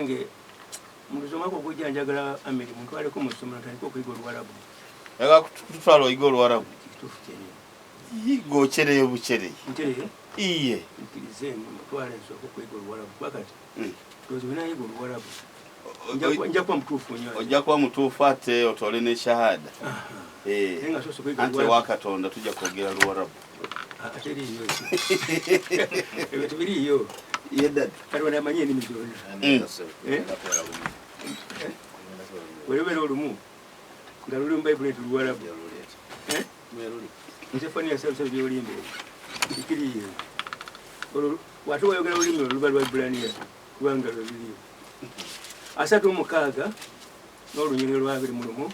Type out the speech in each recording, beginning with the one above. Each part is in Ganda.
Munange, mulizo omwaka ogujja njagala Amiri muntwaleko mu ssomero ntandike okuyiga Oluwarabu. Oyagala kututwala oyiga Oluwarabu? Kituufu kyennyini. Yiga okyereye bukyereye. Nkyereye? Iye. Nkirize mutwale nsooke okuyiga Oluwarabu kuba kati ndowooza bwe naayiga Oluwarabu nja kuba mutuufu nnyo. Ojja kuba mutuufu ate otoole ne shahada. Eh. Naye nga soose okuyiga Anti ewa Katonda tujja kwogera Luwarabu. Teriiyo ebyo tebiriiyo. Ye dadi. Katonda amanyi ennimi zonna. Eh? Bwe lubeera olumu nga luli mu Bayibuli nti Luwarabu. Eh? Zefaniya salusalo by'olimba ebyo tekiriiyo. Olwo ate wayogera olulimi olwo luba Lwaebbulaniya kubanga lwe luliyo. 36 n'olunyiriri lwa 21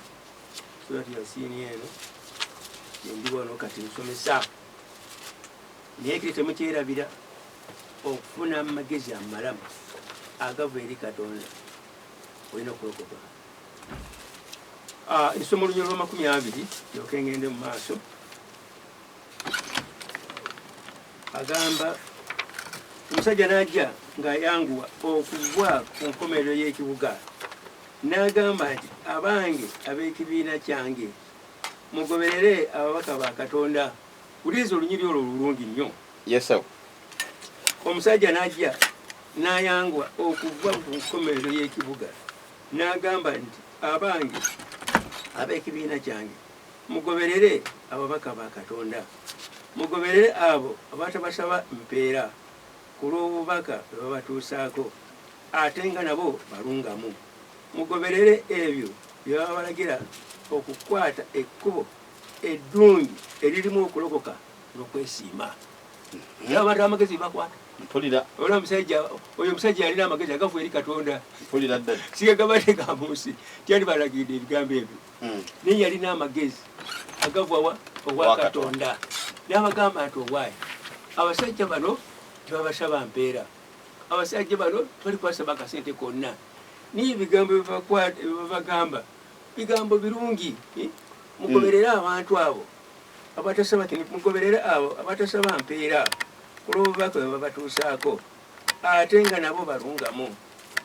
Surati Yasiini eno gyendi wano kati nsomesa. Naye kiri temukyerabira okufuna amagezi amalamu agava eri Katonda olina okulokoka. Ah, nsoma olunyiriri lwa 20 lyoke ngende mu maaso. Agamba omusajja n'ajja ng'ayanguwa okuva ku nkomerero y'ekibuga n'agamba nti, Abange ab'ekibiina kyange, mugoberere ababaka ba Katonda. Wuliriza olunyiriri olwo lulungi nnyo. Yes, sir. Omusajja n'ajja n'ayanguwa okuva ku nkomerero y'ekibuga n'agamba nti, Abange ab'ekibiina kyange, mugoberere ababaka ba Katonda. Mugoberere abo abatabasaba mpeera ku lw'obubaka bwe babatuusaako, ate nga nabo balungamu. Mugoberere ebyo bye babalagira okukwata ekkubo eddungi eririmu okulokoka n'okwesiima. Era abantu amagezi bakwata. Mpulira. Ola omusajja oyo omusajja yalina amagezi agavu eri Katonda. Mpulira ddala. Sigagabadde ga mu nsi. Tyali balagidde ebigambo ebyo. Naye yalina amagezi agava wa owa Katonda. N'abagamba nti owaaye abasajja bano tebabasaba mpeera. Abasajja bano tebali kubasaba akasente konna. Naye ebigambo byebabagamba bigambo birungi. Eh? Mugoberere abantu abo abatasaba kino, mugoberere abo abatasaba mpeera ku lw'obubaka bwe babatuusaako, ate nga nabo balungamu.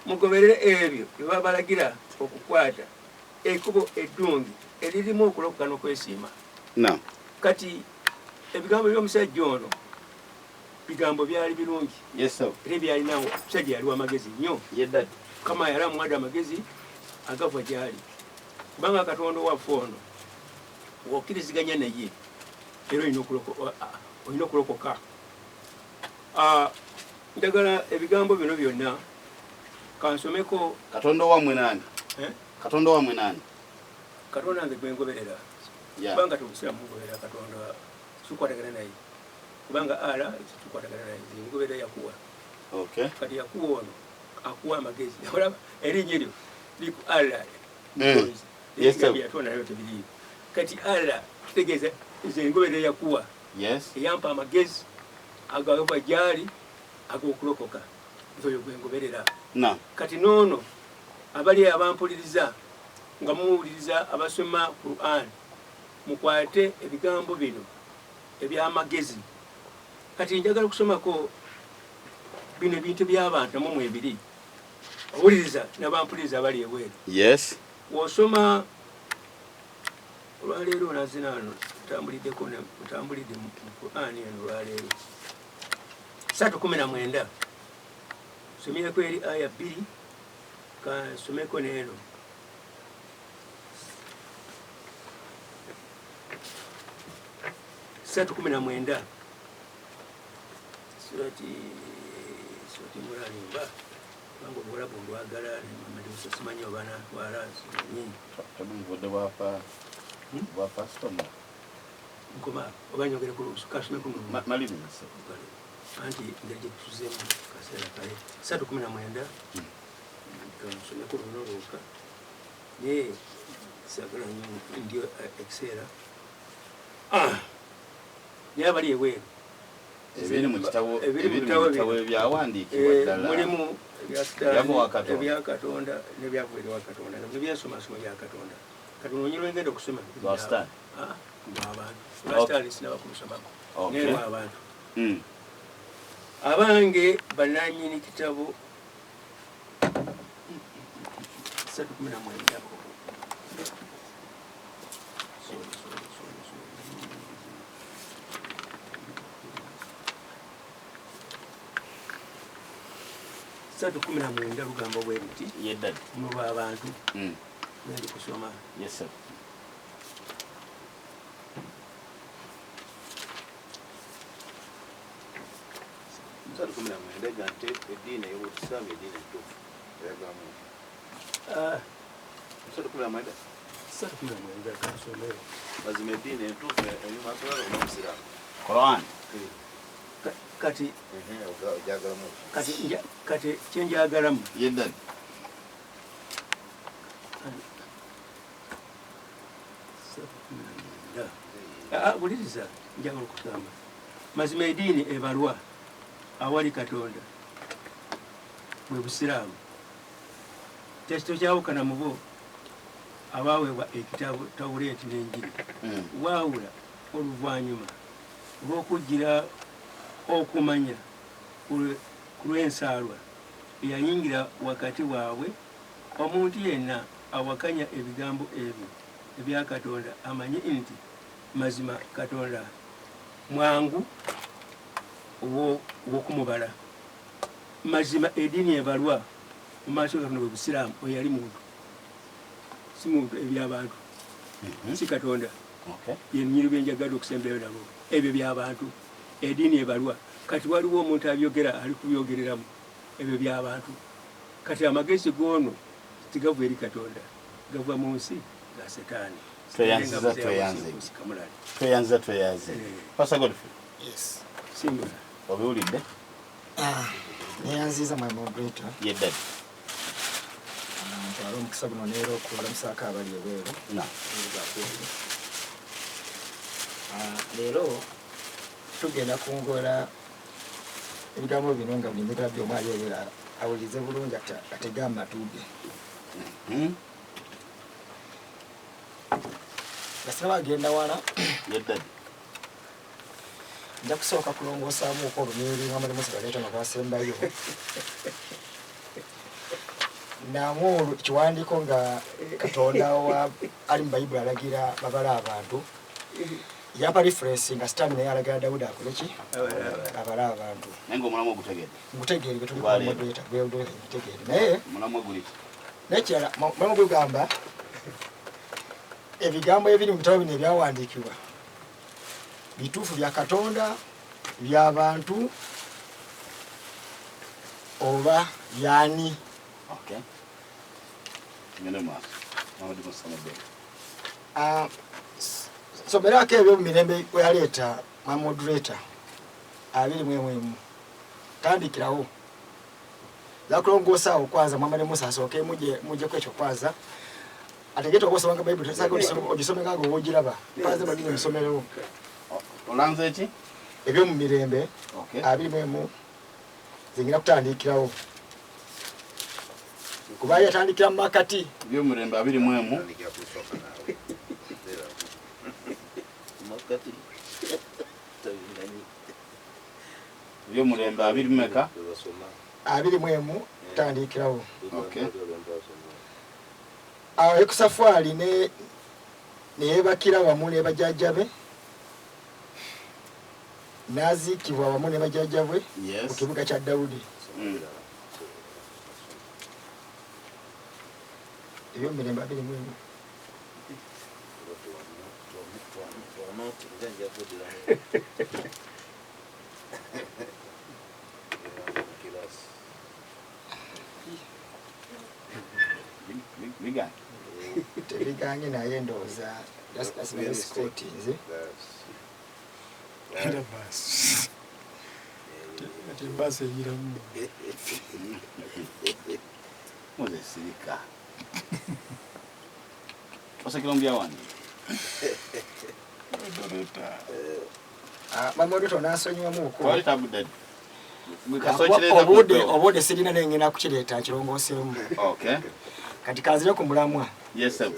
Mugoberere ebyo bye babalagira okukwata ekkubo eddungi eririmu okulokoka n'okwesiima. Kati ebigambo by'omusajja ono bigambo byali birungi. Yes, sir. Era byalinawo omusajja yali w'amagezi nnyo. Ye daddy. Mukama yali amuwadde amagezi agava gy'ali, kubanga Katonda owaffe ono w'okkiriziganya naye era olina okulokoka. Njagala ebigambo bino byonna kansomeko. Katonda owammwe nani? Eh? Katonda owammwe nani? Katonda nze gwe ngoberera. Kubanga tobusiramu mugoberera Katonda sikwatagana naye, kubanga ala tukwatagana naye, nze ngoberera Yakuwa. Kati Yakuwa ono akuwa amagezi. Olaba erinnya eryo liku Allah. Yes, sir. Yatonda nayo tebiriiyo. Kati Allah kitegeeza nze ngoberera Yakuwa. Eyampa amagezi agava gy'ali ag'okulokoka, nze oyo gwe ngoberera. Kati n'ono abali abampuliriza nga muwuliriza abasoma Quran, mukwate ebigambo bino eby'amagezi. Kati njagala okusomako bino ebintu by'abantu namwe mwebiri. Owuliriza n'abampuliriza abali ebweru. W'osoma olwaleero nazina wano ntambuliddeko ntambulidde mu Quran eno olwaleero 3:19 somyeko eri aya 2 kansomeko n'eno 3:19 surati Imurani mba kubanga obuwalabu mbwagala Muhammad simanyi oba nantwala simanyi. Tobuvudde bwafa bwafa sitoma. Nkoma oba nyongere ku kasomeko mu Maliriza. Anti engeri gye tutuzeemu kaseera kale 3:19 kansomeko luno lwokka, naye saagala nnyo ndi ekiseera. Naye abali ebweru ebiri mu kitabo ebiri mu ebiri mu bitabo bitabo bino. Ebyawandiikibwa ddala mulimu ebya Sitaani, Ebyava wa Katonda. Ebya Katonda n'ebyava eri wa Katonda. Nga byensomasoma bya Katonda. Kati luno lwe ngenda okusoma Lwa Sitaani? Ah, lw'abantu. Lwa Sitaani sinaba kulusomako. Naye lw'abantu. Abange bannannyini kitabo. 3:19. Sorry, sorry, sorry, sorry. 3:19 lugamba bwe luti. Ye daddy. Muno lw'abantu. Lwendi kusoma. Yes sir. 3:19 ega nti eddiini ey'obusiraamu eddiini entuufu eyagalamu. 3:19. 3:19 kansomero. Mazima eddiini entuufu eri mu maaso ga n'obusiraamu. Quran. Kati Ojagalamu. Kati kyenjagalamu. Ye daddy. 3:19. Wuliriza, njagala okugamba. Mazima eddiini ebalwa awali Katonda bwe Busiraamu. Tekyawukana mu bo abaweebwa ekitabo Tawuleeti n'Enjiri. Waawula oluvannyuma olw'okugira okumanya ku lw'ensaalwa eyayingira wakati waabwe, omuntu yenna awakanya ebigambo ebyo ebya Katonda amanye nti mazima Katonda mwangu ow'okumubala. Mazima eddiini ebalwa mu maaso ga Katonda bwe Busiraamu, oyo yali muntu, si muntu eby'abantu, si Katonda. Ye nnyini bye njagadde okusembayo nabo, ebyo by'abantu, eddiini ebalwa. Kati waliwo omuntu abyogera ali kubyogereramu, ebyo by'abantu. Kati amagezi g'ono tigava eri Katonda, gava mu nsi ga Setaani. Tweyanziza, tweyanze. Tweyanziza, tweyanze. Pastor Godfrey. Yes. Simbula. Obiwulidde? Neyanziza my moderator. Ye daddy. Ntwala omukisa guno neera okulamusaako abali ebweru. Na. Leero tugenda kungola ebigambo bino nga buli njagala by'omu ali ebweru awulirize bulungi atege amatu ge. Nga sinaba wala. Ye daddy. Nja kusooka kulongoosaamuko olunyiriri Muhammad Musa lwaleeta nga lwasembayo. Namu olwo kiwandiiko nga Katonda ali mu Bayibuli alagira babale abantu. Yampa reference nga Sitaani naye alagira Dawudi akole ki? Abale abantu. Naye ng'omulamwa ogutegedde? Ngutegeere gwe tuli Gwaleero. ku moderator, gwe ngutegeere. Naye omulamwa guli ki? Naye kirala, mulamwa gugamba ebigambo ebiri mu bitabo bino ebyawandiikibwa bituufu bya Katonda, by'abantu oba byani? Okay. Ngende mu maaso. Muhammad Musa Mabega. Somerako ebyo mu mirembe we yaleeta ma moderator 21. Tandikirawo. Zakulongoosa awo kwanza Muhammad Musa asooke mujje ku ekyo kwanza. Ategete okusoma nga Bayibuli, tosaga ogisome nga bw'ogiraba. Kwanza bagende musomerewo. Olanze ki? Ebyo mu mirembe 21 zingina kutandikirawo. Kuba yatandikira mu makati. Ebyo mu mirembe 21. Makati. Ebyo mu mirembe abiri mu meka? 21 kutandikirawo. Okay. Awo Yekosafaali ne yeebakira wamu ne bajjajja be, n'aziikibwa wamu ne bajjajja be mu kibuga kya Dawudi. Ebyomumirembe 21. Biganye. Tebiganye naye ndowooza that's nze. Era baasi. Ate baasi eyiramu. Muze sirika. Osekera mu byawandiikibwa. Mama Ruto n'asonyiwamuuko. Twali tabudde. Obudde sirina naye ngenda kukireeta nkirongooseemu. Okay. Kati kanzire ku mulamwa. Yes sir.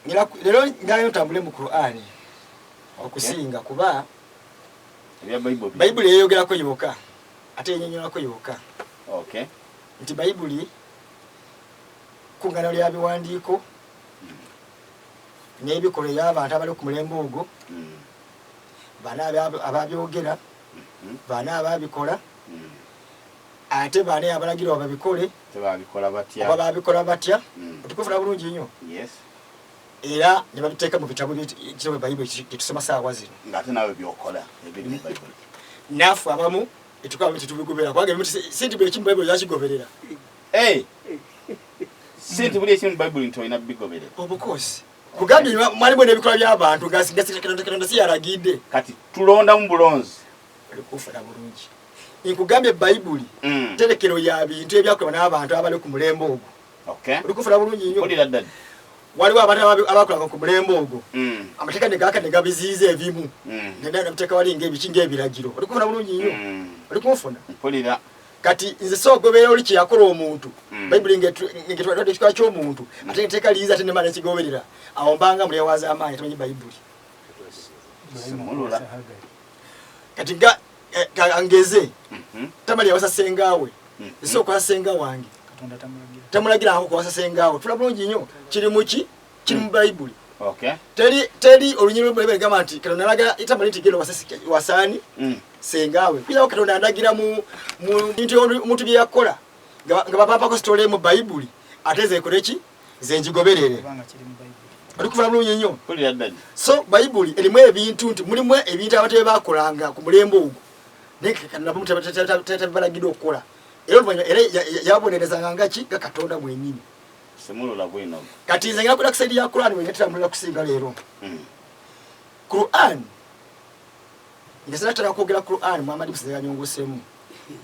Leero njagala ntambule mu Qur'ani okusinga kuba ebya Bible. Bayibuli eyogerako yokka ate ennyonnyolako yokka. Okay. Nti Bayibuli Kungano lya biwandiiko n'ebikolwa eby'abantu abali ku mulembe ogwo, bana ababyogera, bana ababikola, ate bana abalagirwa babikole, Tebabikola batya? Oba babikola batya. Otukufuna bulungi nnyo. Yes. Era ne babiteeka mu bitabo ekitabo Bayibuli kyetusoma saawa zino. Ng'ate naawe by'okola ebiri mu Bayibuli. Naffe abamu etukola tetubigoberera, kubanga ebimu si nti buli ekimu Bayibuli yakigoberera. Hey! Si nti buli ekimu Bayibuli nti olina bigoberera. Obukozi. Kugambye mwalimu n'ebikolwa by'abantu nga Katonda si yalagidde. Kati tulondamu bulonzi. Olikufuna bulungi. Nkugambye Bayibuli terekero ya bintu ebyakolebwa n'abantu abali ku mulembe ogwo. Okay. Olikufuna bulungi nnyo. Mpulira ddala. Waliwo abantu abakolanga ku mulembe ogwo. Amateeka ne gaaka ne gabiziyiza ebimu. Naddala nabiteeka wali ng'ebiki ng'ebiragiro. Olikufuna bulungi nnyo. Olikunfuna? Mpulira. Kati nze soogoberera oli kye yakola omuntu. Bayibuli ng'etwadde ekikula ky'omuntu. Ate etteeka liyiza ate nemala nekigoberera. Awo mbanga mulyawaza amaanyi tamanyi Bayibuli. Simulula. Kati nga ngeze Tamali yawasa ssenga we. Nze okuwasa ssenga wange. Tamulagira ako kuwasa ssenga we. Tula bulungi nnyo. Kiri mu ki? Kiri mu Bayibuli. Okay. Teri olunyiriri lwa Bayibuli gamba nti Katonda alaga Tamali nti genda wasaani ssenga we. Kuyinza Katonda andagira mu bintu omuntu bye yakola nga bapaapako sitole mu Bayibuli ate ze ekole ki? Ze ngigoberere. Oli kuva bulungi nnyo. So Bayibuli erimu ebintu nti mulimu ebintu abantu bye baakolanga ku mulembe ogwo naye Katonda tabibalagidde okukola. Era oluvannyuma era yababonerezanga nga ki? Nga Katonda mwennyini. Simulula bwino. Kati nze ngenda kuda ku side ya Quran bwe ngetambulira kusinga leero. Quran nze sinatera kwogera Quran Muhammad Musa yanyongosemu.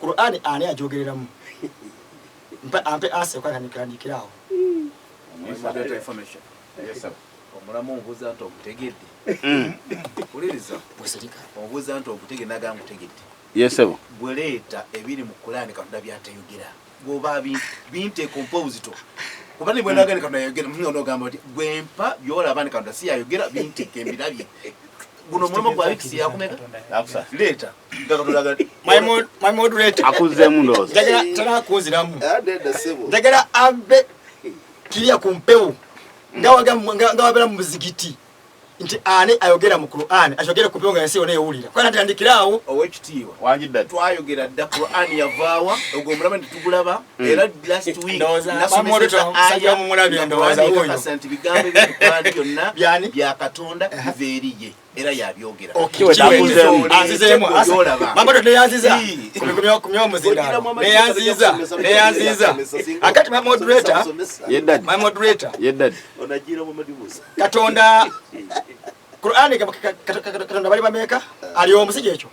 Quran ani ajogereramu? Ampe ansa kwatandikira awo. Omulamu obuuza nti ogutegedde. Wuliriza. Obuuza nti ogutegedde nagamba ngutegedde. Yes sir. Bweleeta ebiri mu Quran Katonda byatayogera. Goba binteeka ompa obuzito. Kuba ne bwe nagamba Katonda yayogera, onogamba nti gwe mpa by'olaba ne Katonda si yayogera binteeka embirabye. Guno omulimu gwa Bikisi yakumeka? Leeta. Nga Katonda agamba My moderator. Akuzzeemu ndowooza. Njagala tera kunziramu. Njagala abe kiriya ku mpewo. Nga wabeera mu muzigiti. Nti ani ayogera mu Quran ayogera ku mpewo nga ensi yonna ewulira. Kwa natandikira awo. Owekitiibwa. Wangi ddala. Twayogera dda Quran yavaawa, ogwo omulaba ne tugulaba. Era last week Ndowooza nasomeseza moderator omusajja aya mumulabye nga ndowooza Quran wuuyo. ekakasa nti bigambo ebiri mu Quran byonna Byani? bya Katonda biva eri ye. Era yabyogera. Okay. Kiwe takuzeemu. Anzizeemu. Byolaba. Mambo neyanziza. Ii. Kumya omuzindalo. Neyanziza. Neyanziza. Akati my moderator, Ye daddy. my moderator. Ye daddy. Onagira Muhammad Musa. Katonda Qur'ani Katonda bali bameka ali omu si ekyo.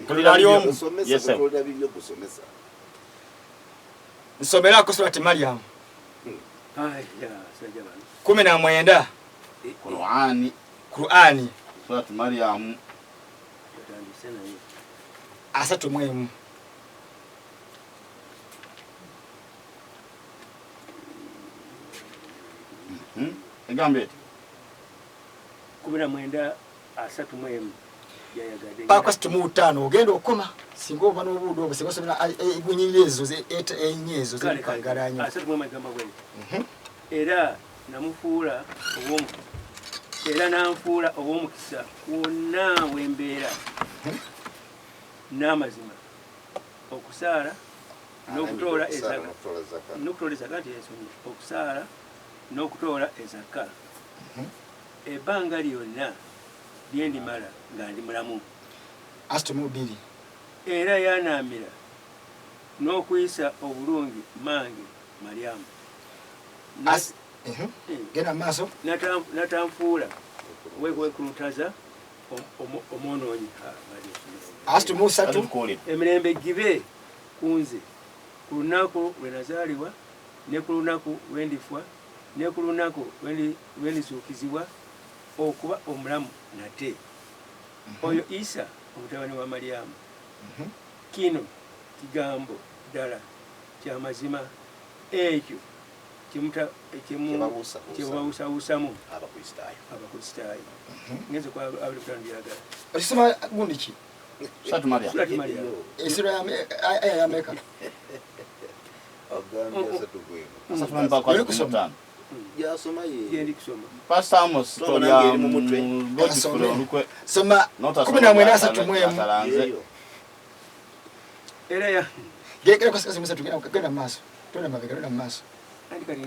Katonda ali omu. Yes, sir. Nsomerako Surati Maryam. 19. Qur'ani. Qur'ani. Surati Maryam. 31. Egambe eti. 19 31. Yayagadde. Paka 65 ogenda okoma singa oba n'obuudo obwo singa osomera egunyirira ezo ennya ezo zirikangala nnyo. 31 egamba bw'eti. Era namufuula ow'omukisa. Era nanfuula ow'omukisa wonna w'embeera. N'amazima. Okusaala n'okutoola ezaka. N'okutoola ezaka nti ensonyi. Okusaala n'okutoola ezaka. Ebbanga lyonna lye ndimala nga ndi mulamu. 32. Era yanaamira n'okuyisa obulungi mange Mariamu. Genda maaso. Natanfuula weekulutaza omwonoonyi. 33. Emirembe gibe ku nze ku lunaku lwe nazaalibwa ne ku lunaku lwe ndifa ne ku lunaku lwe ndizuukizibwa okuba omulamu nate. Oyo Isa omutabani wa Mariamu. Kino kigambo ddala kya mazima ekyo kyebabuusabuusamu Abakristaayo. Ngenze kwa abiri kutaano byagala. Okisoma gundi ki? Surati Maryam. Surati Maryam. Esura aya ya Meka. Agambye asatu gwemu. Asatu mu mpaka Oli asatu mu kusoma. ttaano. Gyasoma ye. Gyendi kusoma. Pastor Amos Soma tolya nange eri mu mutwe. Godfrey Asome. olukwe Soma n'otasoma 1931. atalanze. Yeeyo. Era ya Genda genda mu maaso. Tonda mabega, tonda mu maaso. anti kati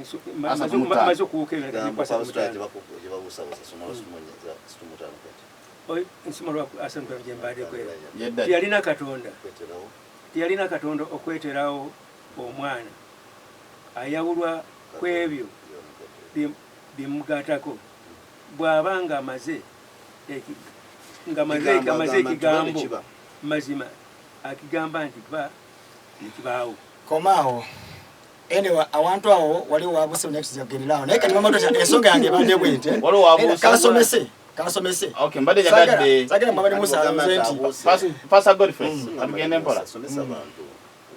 Asatu mu ttaano. maze okuwuka ebyo Gamba nkwasa pastor mutaano. gye babuusabuusa soma asatu mu ttaano kati. Oyi, nsoma lwa 35 gye mbaddeko era. Yedda. Teyalina Katonda. Kweterawo. Teyalina Katonda okweterawo omwana ayawulwa ku ebyo bimugattako bw'aba ng'amaze ng'amaze Gamba, amaze gamba nti ba ne ekigambo kiba. Mazima akigamba nti ba nekibaawo. Komaawo. Anyway, awantu awo waliwo wabuuse, next kugenderawo, naye kati mama tota ensonga yange ebadde bwete. Waliwo wabuuse. Kansomese, kansomese. Okay, mbadde njagadde Sagala Muhammad Musa Ogamba alowooze nti nti abuuse. Pastor Godfrey, atugende mpola. Somesa abantu.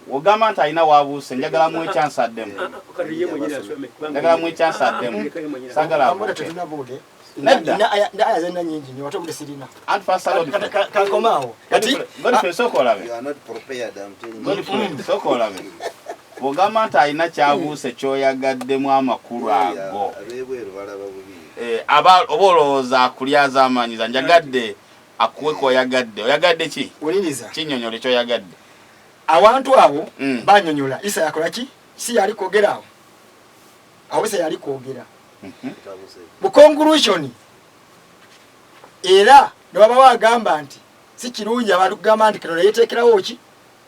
Wogamba nti alina wabuuse, njagala mu ekyansi addemu. Kati ye mwenyini asome. Njagala mu ekyansi addemu. Leka ye mwenyini. Sagala Amboda abuuke. tetulina budde. Nedda. Nda aya zenna nyingi nnyo, ate obudde sirina. Anti Pastor Godfrey. Kankomaawo kati. Godfrey, sooka olabe. You are not prepared, I'm telling you. Godfrey, sooka olabe. Bw'ogamba nti alina kyabuuse ky'oyagaddemu amakulu ago. Ab'ebweru balaba bubi. Eh, aba oba olowooza akulyaza amaanyiza, njagadde akuwe koyagadde. Oyagadde ki? Wuliriza. Kinnyonnyole ky'oyagadde. Awantu awo banyonyola Isa yakola ki, si yali kwogera awo, awo Isa yali kwogera Tabuuse. mu conclusion, era ne wabawo agamba nti si kirungi abantu kugamba nti Katonda yeteekerawo ki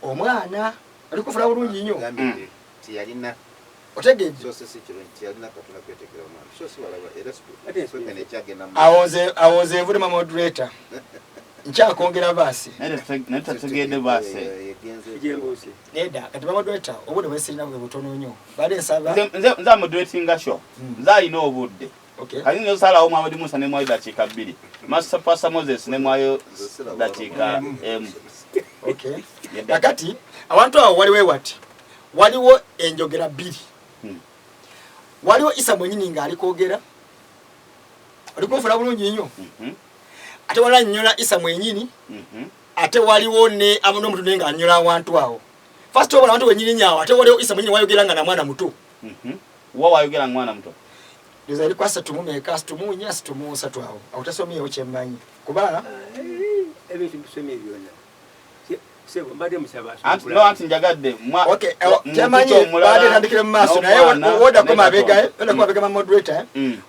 omwana. Oli kufuna bulungi nnyo. Gambye nti teyalina Otegedde? So si kirungi, teyalina Katonda kwetekera omwana. So si walaba era Ate spoken ekyagenda mu Awo nze nvudde, moderator, nkyakwongera verse. Naye tategedde verse. Yegenze. Gyembuuse. Nedda, kati bamoderator, obudde bwesirina bwe butono nnyo, badde nsaba. Nze amoderatinga show. Nze alina obudde. Okay. Kati nze osalawo Muhammad Musa ne mwayo dakiika 2, Master Pastor Moses ne mwayo dakiika 1. Okay. Yedda. Kakati awantu awo waliwo ewati waliwo enjogera bbiri. Waliwo Isa mwenyini ng'ali kwogera, oli kunfuna bulungi nnyo? Ate waliwo annyonnyola Isa mwenyini. Ate waliwo ne n'omuntu naye ng'annyonnyola awantu awo. First of all, abantu wenyini nyawo, ate waliwo Isa mwenyini wayogera nga na mwana muto. Wa wayogera mwana muto? Ndowooza eri ku 34, 34, 33 awo. Awo tasomyewo kyemmanyi kuba Ebintu bisomye byonna. Sebo mbadde musaba. Anti no, anti njagadde Okay, kyemanyi baadde tandikire mu maaso, naye woddako mabega, oddako mabega ma moderator,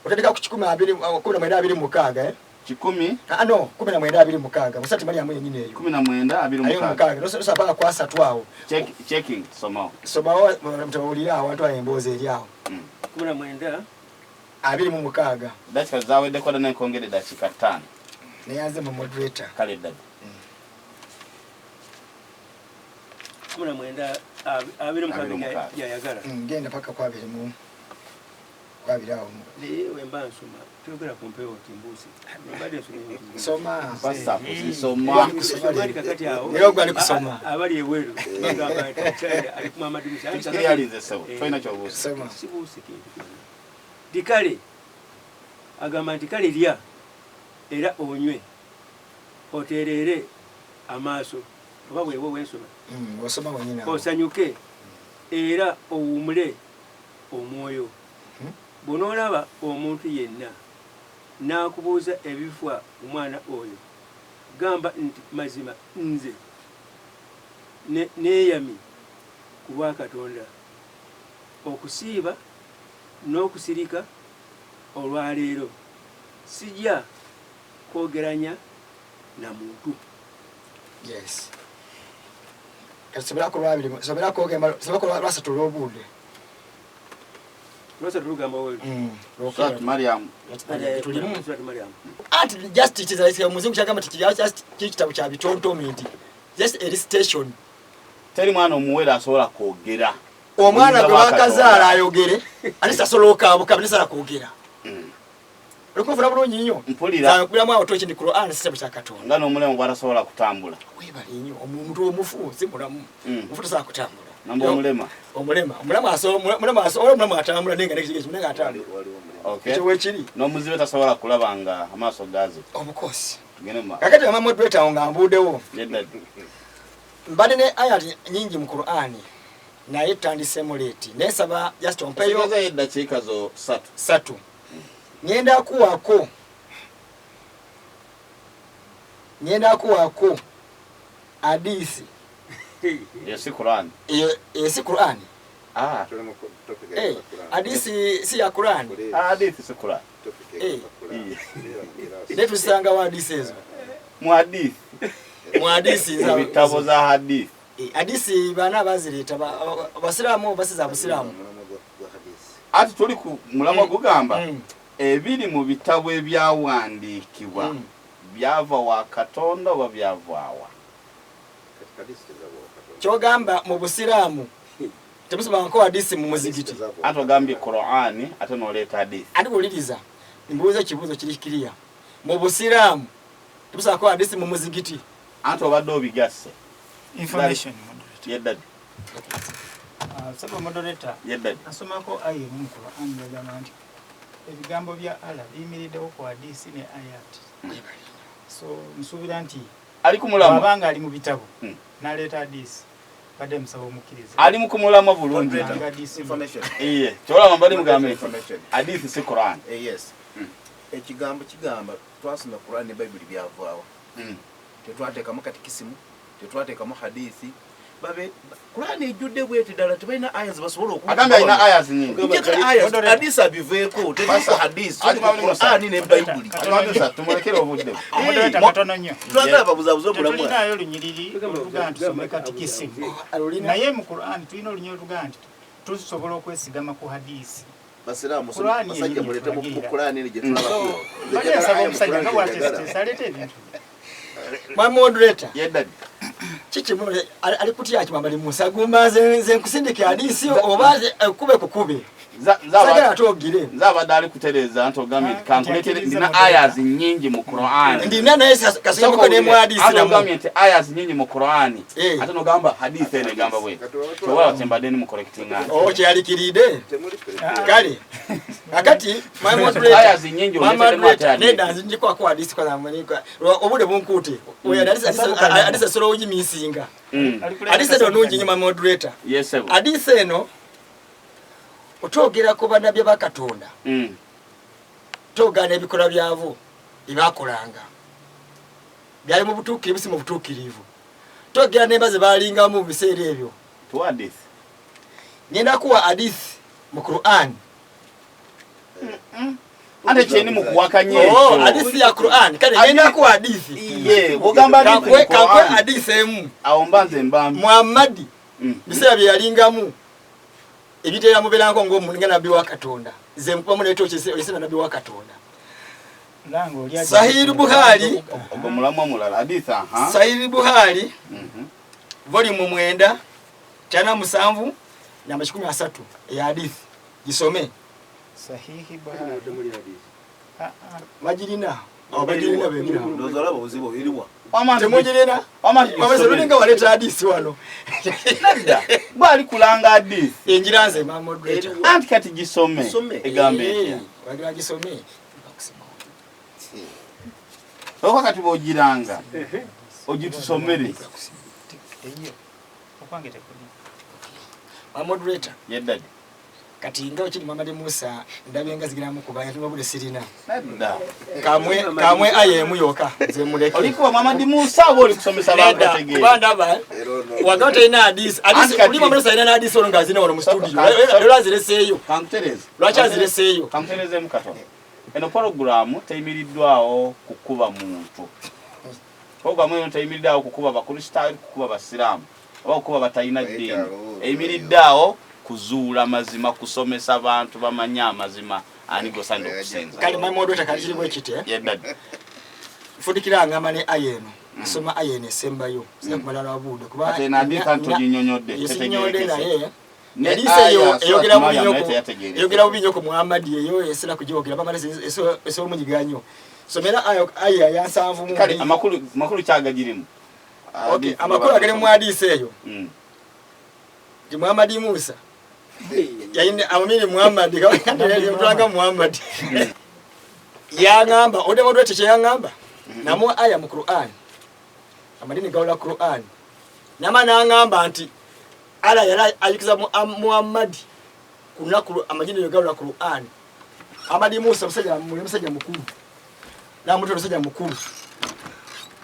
otandika ku 11926, eh? 100? Ah, no, 1926 musati Mariamu yenyini eyo. 19 Ayo 26. Mukaaga nosa paka ku 30 awo. Checking, somawo. Somawo mutawulira awantu awo emboozi eri awo. 19 26. Dakika zaweddeko dda, nenkongere dakiika 5. Neyanze mu moderator. Kale ddala. 19 26. 26. Gyayagala. Genda paka ku 22 awo. Naye wemba nsoma toyogera ku mpewo nti mbuuse, mbadde nsoma ebintu. Soma. Pastor, kusoma. Gwali kusoma. Bali kakati awo Era ogwali kusoma. Abali ebweru bagamba nti China ali ku Muhammad Musa. Anti Tukiri yalinze ssebo, tolina kyobuusa. Soma. Sibuuse kintu kyonna. Nti kale agamba nti kale lya era onywe otereere amaaso oba bwewe wensoma. Osoma wenyini awo. Osanyuke era owumule omwoyo. Bw'onoolaba omuntu yenna n'akubuuza ebifa ku mwana oyo, gamba nti mazima nze neeyamye ku bwa Katonda okusiiba n'okusirika olwaleero, sijja kwogeranya na muntu. Yes, kati somerako lwabiri, somerako ogamba, somerako 3 olw'obudde. 3 lugamba wewe. Surat Mariam. Tulimu. Surat Mariam. Anti just it is like omuzungu kyagamba nti just kiri kitabo kya bitontomi, nti just a recitation. Teri mwana omuwere asobola kwogera. Omwana Oyinza gwe bwa bakazaala Katonda. ayogere, ate asobola okaabuka nesala kwogera. Olikunfuna bulungi nnyo? Mpulira. Zankubiramu awo toki ndi Quran si kitabo kya Katonda. Nga n'omulema bw'atasobola kutambula. Webale nnyo. Omuntu omufu si mulamu. Omufu tasobola kutambula. Namba omulema. Omulema, omulamu asobola, omulamu asobola, omulamu atambula naye nga nekigezi naye nga atambula. Okay. Ekyo weekiri. N'omuzibe tasobola kulaba nga amaaso gazi. Obukosi. Tugende mu maaso. Kakati ama moderator awo nga mbuudewo. Yedda. Mbadde ne ayat nyingi mu Qur'ani. Naye tutandisemu late, naye nsaba just ompeyo Osigazayo eddakiika zo 3. 3. Ngenda kuwako, ngenda kuwako hadisi. Eyo si Quran. Eyo si Quran. Ah. Tuli mu topic Eh, ya Quran. hadisi si ya Quran. Kuli Ah, hadithi si Quran. topic Eh. ya Quran. Era mu class. Naye tusanga wa hadisi ezo. Mu hadithi. Mu hadisi Mu bitabo za hadithi. Eh, hadisi bana bazireeta abasiraamu basiza abusiraamu. Omulamwa gwa hadisi. Ati tuli ku mulamwa gugamba ebiri mu bitabo ebyawandiikibwa byava wa Katonda oba byava wa? Kati hadisi tezava wa Katonda. Kyogamba mu busiraamu temusomangako hadisi mu muzigiti. Hadisi tezava wa Ate ogambye Qur'ani ate n'oleeta hadithi. Ate wuliriza, mbuuza ekibuuzo kiri kiriya. Mu busiraamu temusomangako hadisi mu muzigiti. Ate obadde obigasse. Information moderator. Ye daddy. Saba moderator. Ye daddy. Nasomako aya emu mu Qur'an yagamba nti ebigambo bya Allah biyimiriddewo ku hadisi ne ayat. So nsuubira nti Ali ku mulamwa. Bw'abanga ali mu bitabo n'aleeta hadisi, badde musaba omukkiriza. Ali mu kumulamwa bulungi. Moderator, hadisi. Information. Iye, kyolaba mbali mugambe nti Information. hadithi si Qur'an. Yes. Ekigambo kigamba twasoma Qur'an ne Bible byavaawo. Tetwateekamu katikisimu, tetwateekamu hadithi. Babe Qur'an ejjudde bweti ddala tebalina aya ze basobola okuwa. Agambye alina aya nyingi. Njagala aya, hadisi abiveeko, tetuuka hadisi, Ati Mwalimu Musa. Qur'an ne Bible. Ati Mwalimu Musa, tumulekere obudde. Moderator, katono nnyo. Twagala babuzabuze omulamwa. Tetulinaayo lunyiriri olugamba nti tusome katikisimu. Naye mu Qur'an tulina olunyiriri olugamba nti tusobola okwesigama ku hadisi. Basiraamu, Qur'an basajja yennyini mulete mu etulagira. Qur'an eno gye tulabako. So, bajja nsaba omusajja nga bw'ateeseteese aleete ebintu. Mwa moderator. Ye daddy. Kiki ali kutya ki Mwambali Musa? Guma nze nkusindike hadisi oba kube kukube. Sagala ate ogire. Nze abadde ali kutereeza nti ogambye nti kankuleetere ndina ayas nnyingi mu Qur'an. Ndina naye kasooka ne mu hadisi Ate namu. ogambye nti ayas nnyingi mu Qur'an. Ate n'ogamba hadisi eno egamba bweti. Ky'olaba kye mbadde ndi mu correcting anti. Oh, kyeyalikiridde. Kale. Kakati, my moderator. Ayas nnyingi My oleeteddemu ate moderator, hadisi. nedda nze njikwako hadisi kwanza mwenyekwa. Obudde bunkuute. Oyo hadisi asobola ogimisinga. Hadisi eno nnungi nnyo, my moderator. Yes, sir. Hadisi eno otwogera ku bannabbi ba Katonda. Twogera n'ebikolwa byabo bye baakolanga. Byali mu butuukirivu, si mu butuukirivu. Twogera n'emba ze baalingamu mu biseera ebyo. Tuwa hadisi. Ngenda kuwa hadisi mu Qur'an. Ate kyeni mu kuwakanya Oh, ekyo. hadisi ya Qur'an. Kale ngenda kuwa hadisi. Ye, bw'ogamba hadisi mu Kankwe Qur'an. hadisi emu. Awo mba nze mba mbi. Muhammadi, biseera bye yalingamu, ebiteera mubeerangako ng'omuntu nga nabbi wa Katonda. Nze nkubamu ne tochi ese nabbi wa Katonda. Lango oli aje- Sahih Bukhari. Ogwo mulamwa mulala. Hadisi, aha. Sahih Bukhari, volume 9, 97, namba 130 ya hadithi. Gisome. Sahihi Bukhari. Bagirina. Awo bagirina bemira. Ndowooza olaba obuzibu eriwa. Temugirina? Wamazzi lulinga waleeta hadisi wano. Nedda. Bw'ali kulanga hadisi. Enjira nze ma moderator. Anti kati gisome. Gisome. Egambe etya? Wagira gisome. Oka kati bw'ogiranga, ogitusomere. Eyo. Okwange tekuli. Ma moderator. Ye daddy. Kati nga okiri Muhammad Musa ndabye nga zigiramu kubanya tumabule sirina. Nedda. Kamwe aye emu yokka nze muleke. Oli kuba Muhammad Musa oba oli kusomesa abantu Nedda, bategeere? kuba ndaba, wagaba talina hadisi. Hadisi, Anti kati oli Muhammad Musa alina hadisi ono ng'azina wano mu studio. Lwaki azireseeyo? Kankutereeze. Lwaki azireseeyo? Kankutereezeemu katono. Eno pologulaamu teyimiriddwawo kukuba muntu. Pologulaamu eno teyimiriddwawo kukuba Bakristaayo, kukuba Basiraamu, oba kukuba batalina ddiini. Eyimiriddwawo kuzuula mazima, kusomesa bantu bamanye amazima ani gosaanidde okusinza. Kale, my moderator, kali kiri bwe kiti, eh? Ye daddy. Nfundikira ngamba ne aya eno. Nsoma aya eno esembayo. Sijja kumala lwa budde, kuba Ate eno hadithi anti oginnyonnyodde, Yo siginnyonnyodde tetegeerekese. naye. Ne Hadithi eyo aya, eyogera Surat bubi Maryam nnyo naye ku- teyategeerekese. eyogera bubi nnyo ku Muhammad eyo esera kugyogera, bamala esobola omunyiga nnyo. Somera aya ya nsanvu mu Kale, mbiri. amakulu kyagagirimu. Okay, amakulu agali mu hadithi eyo. Nti Muhammad Musa. Yayine amamini Muhammad, kawanga Muhammad. Yangamba, ode moderator kye yangamba. Namu aya mu Qur'an. Amadini gawula Qur'an. Nama nangamba nti Ala yali ajukiza Muhammadi ku lunaku amajini yogalula Qur'an. Amadi Musa musajja musajja mukulu. Namuto musajja mukulu.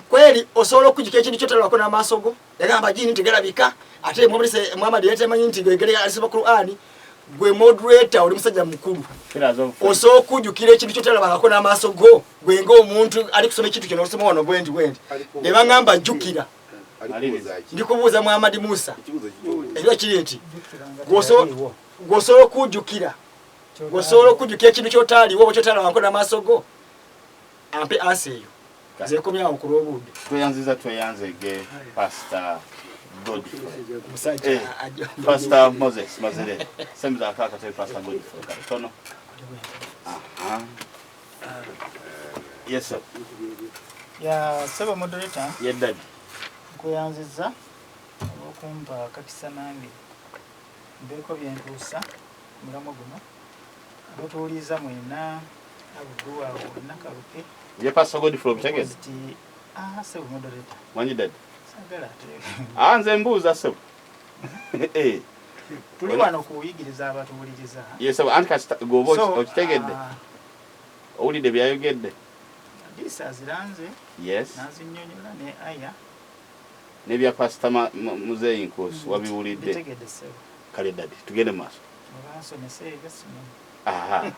Kweli osobola okujjuka ekintu kyotalabako n'amaaso go? Yagamba jini tegalabika ate Muhammad yali tamanyi nti gwegere alisoma Qur'an. Gwe moderator oli musajja mukulu. Osobola okujjukira ekintu kyotalabako n'amaaso go gwe ng'omuntu ali kusoma ekintu kino osoma wano bwendi bwendi. Ne bangamba jjukira. Ndikubuuza Muhammad Musa. Ekyo kiri nti gw'osobola okujjukira gw'osobola okujjukira ekintu ky'otaaliwo oba kyotalabako n'amaaso go ampe ansi eyo. Nze nkomyawo ku lw'obudde. Tweyanziza tweyanzege Pastor Godfrey. Omusajja Pastor Moses Mazere. Sembeza akakate Pastor Godfrey katono. Yes sir. Ya sebo moderator. Ye daddy. Nkuyanziza olw'okumpa akakisa nange mbeeko bye ntuusa mulamu guno abatuwuliriza mwenna Abdu awo Nakaluke. Ye Pastor Godfrey obitegedde? Nti ah sebo moderator. Mwanyi daddy. Sagala ate. Ah nze mbuuza sebo. Tuli wano kuyigiriza abatuwuliriza. Ye sebo anti kasita gwoba okitegedde. Owulidde byayogedde. Hadisi aziranze. Yes. Nazinnyonnyola ne aya. N'ebya Pastor Muzeeyi Nkuusi wabiwulidde. Mbitegedde ssebo. Kale daddy tugende mu maaso. Obansomesa ebyo simanyi. Aha.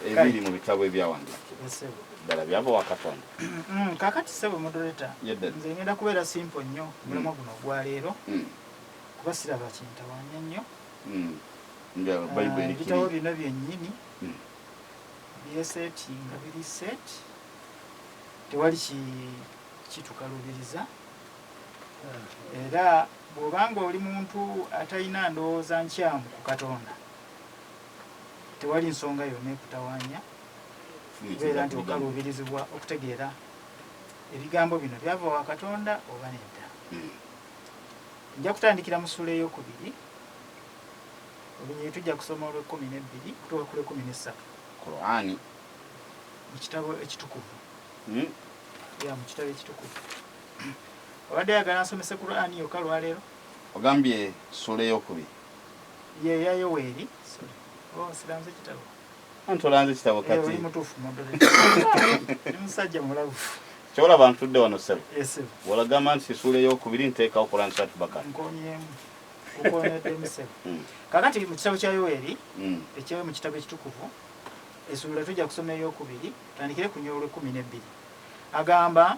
Ebiri mu bitabo ebyawandiikibwa. Ddala byava wa Katonda. Kaakati ssebo moderator, nze ngenda kubeera simple nnyo omulamwa guno ogwa leero. Kuba siraba kintawaanya nnyo. Ebitabo bino byennyini byesetinga biri set, tewali kitukalubiriza. Era bw'obanga oli muntu atalina ndowooza nkyamu ku Katonda, tewali nsonga yonna ekutawaanya kubeera nti okaluubirizibwa okutegeera ebigambo bino byava wa Katonda oba nedda. Nja kutandikira mu ssuula ey'okubiri olunyiriri tujja kusoma olw'ekkumi n'ebbiri kutuuka ku lw'ekkumi n'essatu. Qur'ani mu kitabo ekitukuvu. Ya mu kitabo ekitukuvu. Obadde ayagala nsomese Qur'ani yokka lwaleero? Ogambye ssuula ey'okubiri. Ye ya Yoweeri. Sorry. Oh, siranze kitabo. Anti olanze kitabo kati. Oli mutuufu moderator. Ndi musajja mulabu. Kyolaba ntudde wano ssebo. Yes ssebo. Bw'olagamba nti ssuula ey'okubiri nteekawo Qur'an Surat Bakara. Nkonyeemu. Nkonyeddemu ssebo. Kaakati mu kitabo kya Yoweeri, ekyo mu kitabo ekitukuvu, essuula tujja kusoma ey'okubiri, tutandikire ku nnyolo olw'ekkumi n'ebbiri. Agamba,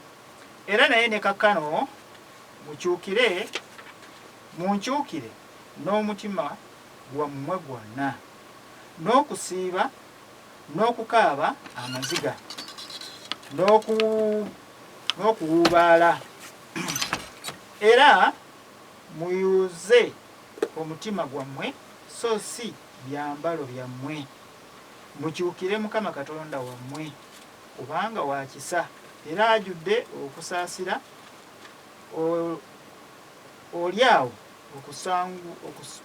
era naye ne kakkano mukyukire, munkyukire n'omutima gwammwe gwonna, n'okusiiba n'okukaaba amaziga n'okuwuubaala, era muyuze omutima gwammwe so si byambalo byammwe, mukyukire Mukama Katonda wammwe, kubanga wa kisa era ajjudde okusaasira, oli awo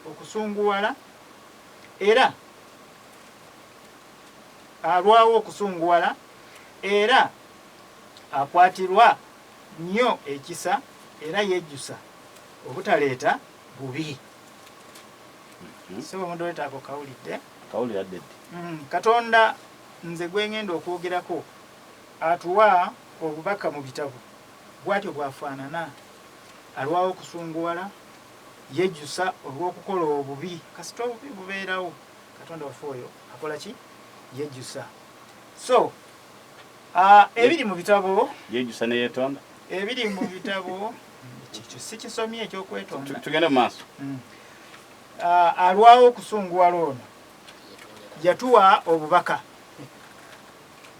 okusunguwala, era alwawo okusunguwala, era akwatirwa nnyo ekisa, era yejjusa obutaleeta bubi. Ssebo moderator ako kawulidde? Kawulira ddedde. Katonda nze gwe ngenda okwogerako atuwa obubaka mu bitabo bw'atyo bw'afaanana, alwawo okusunguwala, yejjusa olw'okukola obubi. Kasita obubi bubeerawo, Katonda waffe oyo akola ki? Yejjusa. So ebiri mu bitabo yejjusa ne yeetonda. Ebiri mu bitabo ekyo si kisomye eky'okwetonda. Tugende mu maaso. Alwawo okusunguwala ono yatuwa obubaka.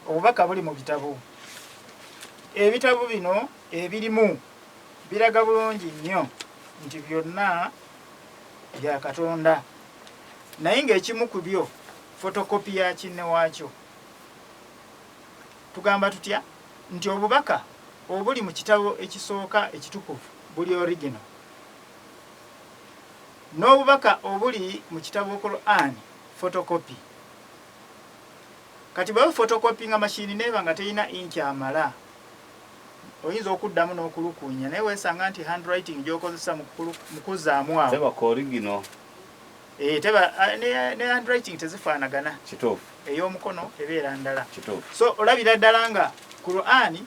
Obubaka buli mu bitabo. Ebitabo bino ebirimu biraga bulungi nnyo nti byonna bya Katonda, naye ng'ekimu ku byo fotokopi ya kinne waakyo. Tugamba tutya nti obubaka obuli mu kitabo ekisooka ekitukuvu buli original, n'obubaka obuli mu kitabo Qur'an fotokopi. Kati bwe photocopyinga machine neeba nga terina inki amala, Oyinza okuddamu n'okulukuunya naye weesanga nti handwriting gy'okozesa mu kuzzaamu awo teba original. Eh, teba ne handwriting tezifaanagana. Kituufu. Ey'omukono ebeera ndala. Kituufu. So olabira ddala nga Qur'ani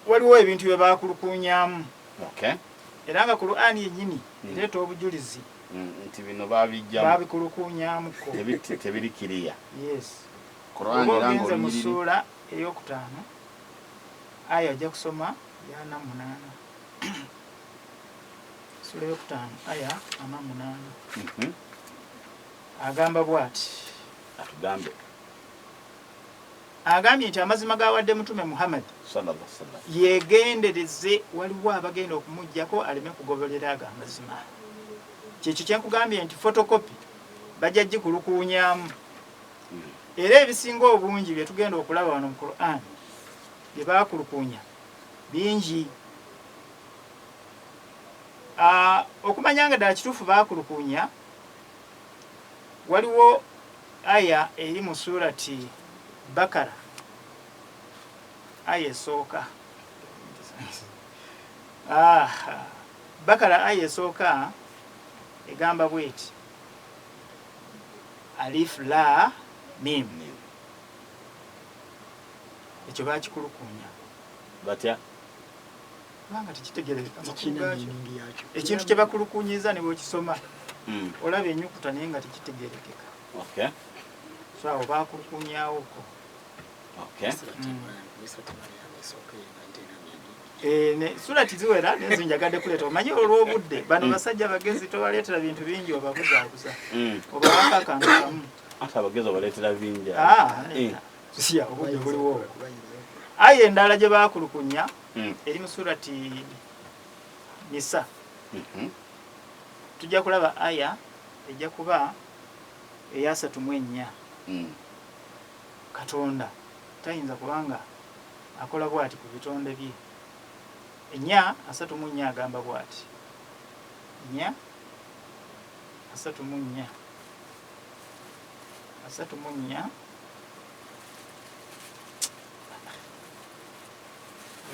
waliwo ebintu bye baakulukuunyamu. Okay. Era nga Qur'ani yennyini ereeta obujulizi nti bino babijjamu, baabikulukuunyamuko, tebiri kiriya. Yes. Qur'ani Oba era ogenze mu ng'olunyiriri ssuula eyokutaano aya ojja kusoma ya 48, ssuula eyokutaano aya 48. Agamba bw'ati. Atugambe. Agambye nti amazima gawadde Mutume Muhammad Sallallahu alaihi wasallam. Yegendereze, waliwo abagenda okumugjako aleme kugoberera ago amazima. Kyekyo kyenkugambye nti photocopy bajja gikulukuunyamu. Era ebisinga obungi bye tugenda okulaba wano mu Quran bye baakulukuunya bingi. Okumanya nga ddala kituufu baakulukuunya, waliwo aya eri mu surati Bakara, aya esooka. Bakara aya esooka egamba bweti: alif la mim. Ekyo bakikulukuunya. Batya? Kubanga tekitegeereka amakulu Tekirina gaakyo. meaning yakyo. Ekintu kye bakulukuunyiza ne bw'okisoma olaba ennyukuta naye nga tekitegeerekeka. So awo bakulukuunyaawoko. Eh, surati ziwera naye njagadde kuleeta, omanyi olw'obudde bano basajja bagezi, tobaleetera bintu bingi obabuzaabuza, obawako akantu kamu. Ate abagezi obaleetera bingi. Ah, nedda. Siya, obudde buliwo. Aya endala gye baakulukunya eri mu surati Nisa. Tujja kulaba aya ejja kuba eya 34. Katonda tayinza kubanga akola bw'ati ku bitonde bye. 4:34 agamba bw'ati, 4:34, 34.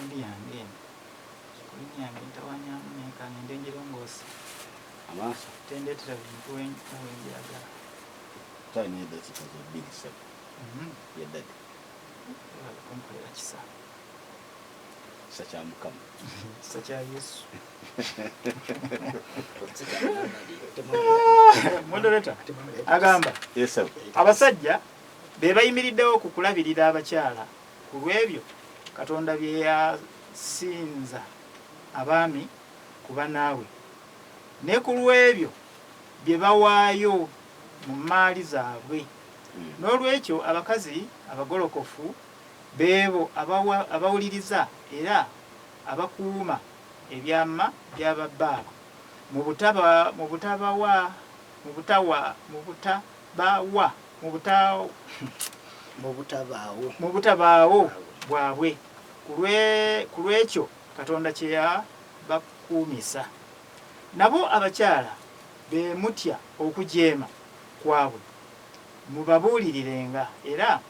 Endi yange eno, screen yange ntawanyamu, naye kangende ngirongoose. Amaaso. Tendeetera bintu wenjagala. Talina eddakiika zo bbiri ssatu. Yeddadde. Webale kunkolera kisa. Kisa kya Mukama. Kisa kya Yesu. Moderator agamba Yes, sir. abasajja be bayimiriddewo ku kulabirira abakyala ku lw'ebyo Katonda bye yasinza abaami ku bannaabwe, ne ku lw'ebyo bye bawaayo mu mmaali zaabwe. N'olwekyo abakazi abagolokofu beebo abawuliriza era abakuuma ebyama bya babbaabwe mu butaba mu butabawa mu butawa mu butabawa mu buta Mu butabaawo. Mu butabaawo bwabwe ku lw'ekyo Katonda kye yabakuumisa. Nabo abakyala be mutya okujeema kwabwe mubabuulirirenga era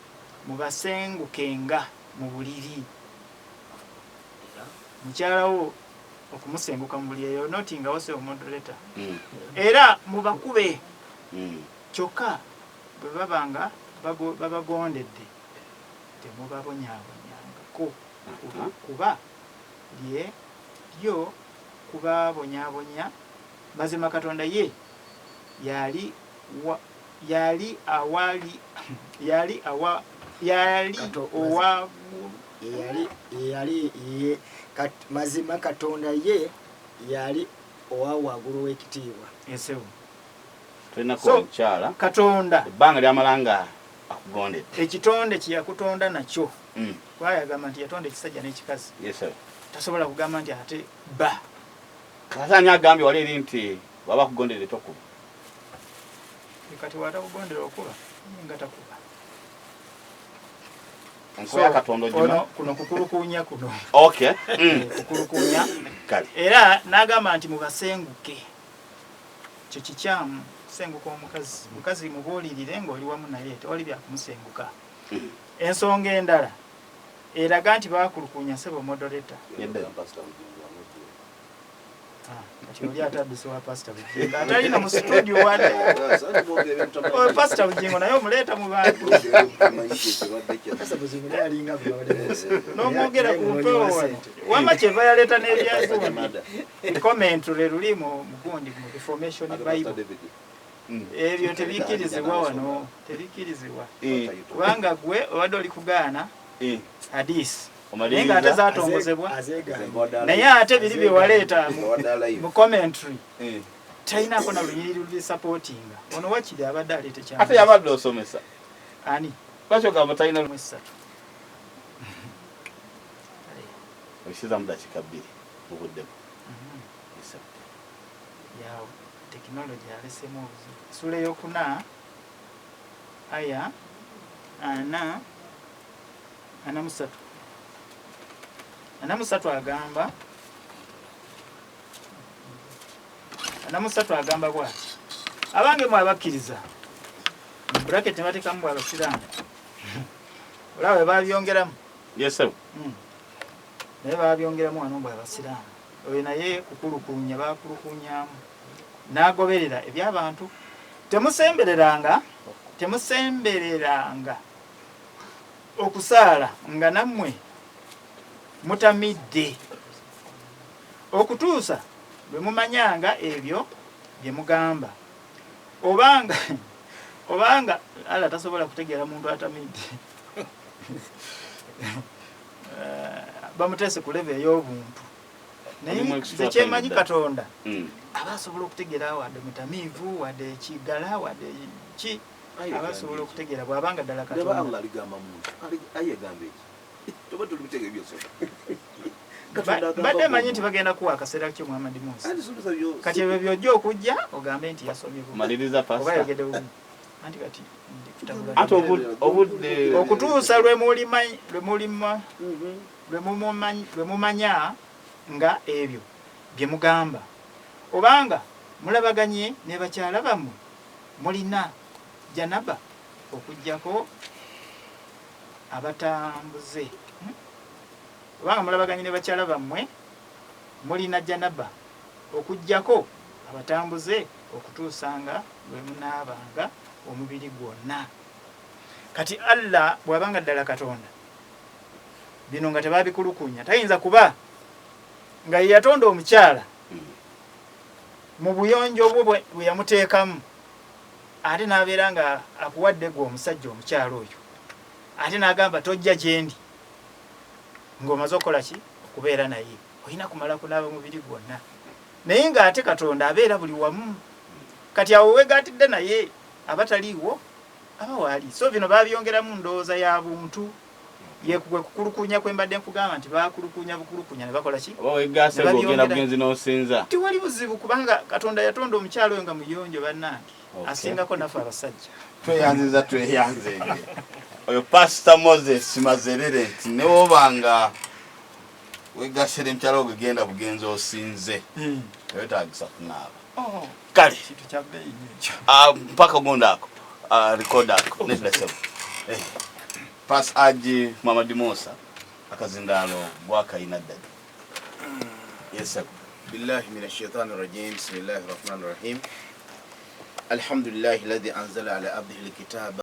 mubasengukenga mu buliri. Mukyalawo okumusenguka mu buliri, eyo notingawo sebo moderator. Era mubakube. Kyokka bwe baba nga babagondedde temubabonyaabonyangako, kuba lye lyo kubabonyaabonya. Mazima Katonda ye yali yali awali yali awa yali owa Yali yali ye mazima Katonda ye yali owa waggulu w'ekitiibwa. Esebo. Tolinako So, omukyala Katonda ebbanga lyamala nga akugondedde. Ekitonde kye yakutonda nakyo, kuba yagamba nti yatonda ekisajja n'ekikazi, Yes, sir. tasobola kugamba nti ate ba Ate ani agambye wali eri nti baba akugondedde tokuba? Kati watakugondera okuba ye nga takuba. Enkola ya Katonda ogima. Ono kuno kukulukuunya kuno. Okay. Kukulukuunya. Kale. Era n'agamba nti mubasenguke. Kyo kikyamu kusenguka omukazi. Mukazi mubuulirire ng'oli wamu naye, tewali bya kumusenguka. Ensonga endala Eraga nti bakulukunya sebo moderator. Kati oli atadduse wa Pastor Bugingo atalina mu studio wadde. Oyo Pastor Bugingo naye omuleeta mu bantu. N'omwogera ku mpewo wano. Wamma kyeva yaleeta n'ebyagundi. Commentary luli mu gundi mu Reformation Bible. Ebyo tebikkirizibwa wano, tebikkirizibwa. Kubanga gwe obadde oli kugaana hadisi. Naye nga ate zatongozebwa naye ate biri bye waleeta mu commentary talinako na lunyiriri lubisapootinga. Ono wakiri abadde aleeta ekya ate yabadde osomesa ani lwaki ogamba talina mu essatu oyisizamu dakiika bbiri mu budde bwo. Yawo tekinologi alesemu obuzibu. Essuula eyokuna aya 43 43 agamba 43 agamba bw'ati, abange mwe abakkiriza, mu bracket ne bateekamu bwe abasiraamu, olaba bwe babyongeramu. Yes, sir. Naye babyongeramu wano bwe abasiraamu, oyo naye kukulukunya bakulukunyamu n'agoberera eby'abantu. Temusembereranga okusaala nga nammwe mutamidde, okutuusa lwe mumanyanga ebyo bye mugamba. Obanga Allah tasobola kutegeera muntu atamidde. Bamuteese ku level ey'obuntu. Naye nze kyemanyi Katonda aba asobola okutegeera wadde mutamiivu, wadde kigala, wadde ki, aba asobola okutegeera bw'abanga ddala Katonda. Allah aligamba muntu, aye agamba eki. Toba tuli bitege byosoma. Mbadde manyi nti bagenda kuwa akaseera kyo Muhammad Musa. Kati ebyo by'ojja okujja ogambe nti yasomye bubi. Maliriza pastor. Oba yayogedde bubi. Anti kati ndi kutabula. Ate obudde okutuusa lwe mumanya nga ebyo bye mugamba. Obanga mulabaganye ne bakyala bammwe mulina janaba okuggyako abatambuze. Obanga mulabaganye ne bakyala bammwe mulina janaba okuggyako abatambuze okutuusanga lwe munaabanga omubiri gwonna. Kati Allah bw'abanga ddala Katonda bino nga tebabikulukunya tayinza kuba nga ye yatonda omukyala mu buyonjo bwe bwe yamuteekamu, ate n'abeera nga akuwadde gwe omusajja omukyala oyo, ate n'agamba tojja gye ndi ng'omaze okukola ki okubeera naye, olina kumala kunaaba mubiri gwonna. Naye ng'ate Katonda abeera buli wamu. Kati awo weegattidde naye abataliiwo aba waali. So bino babyongeramu ndowooza ya buntu. Yekugwe kukulukunya kwe mbadde nkugamba nti baakulukunya bukulukunya ne bakola ki? Oba weegasse ng'ogenda bugenzi n'osinza. Tewali buzibu kubanga Katonda yatonda omukyala oyo nga muyonjo bannange. Asingako naffe abasajja. Tweyanziza tweyanzeege. Oyo Pastor Moses Mazerere nti ne wobanga weegasse n'omukyala oyo genda bugenzi osinze. Tewetaagisa kunaaba. Kale. Kintu kya bbeeyi nnyo ekyo. Mpaka gonda ako. Record ako. Nedda ssebo. Pass Aji Muhammad Musa akazindaalo gwakayina ddala. Yes sir. Billahi minash shaitani rajim. Bismillahir rahmanir rahim. Alhamdulillahi alladhi anzala ala abdihi alkitaba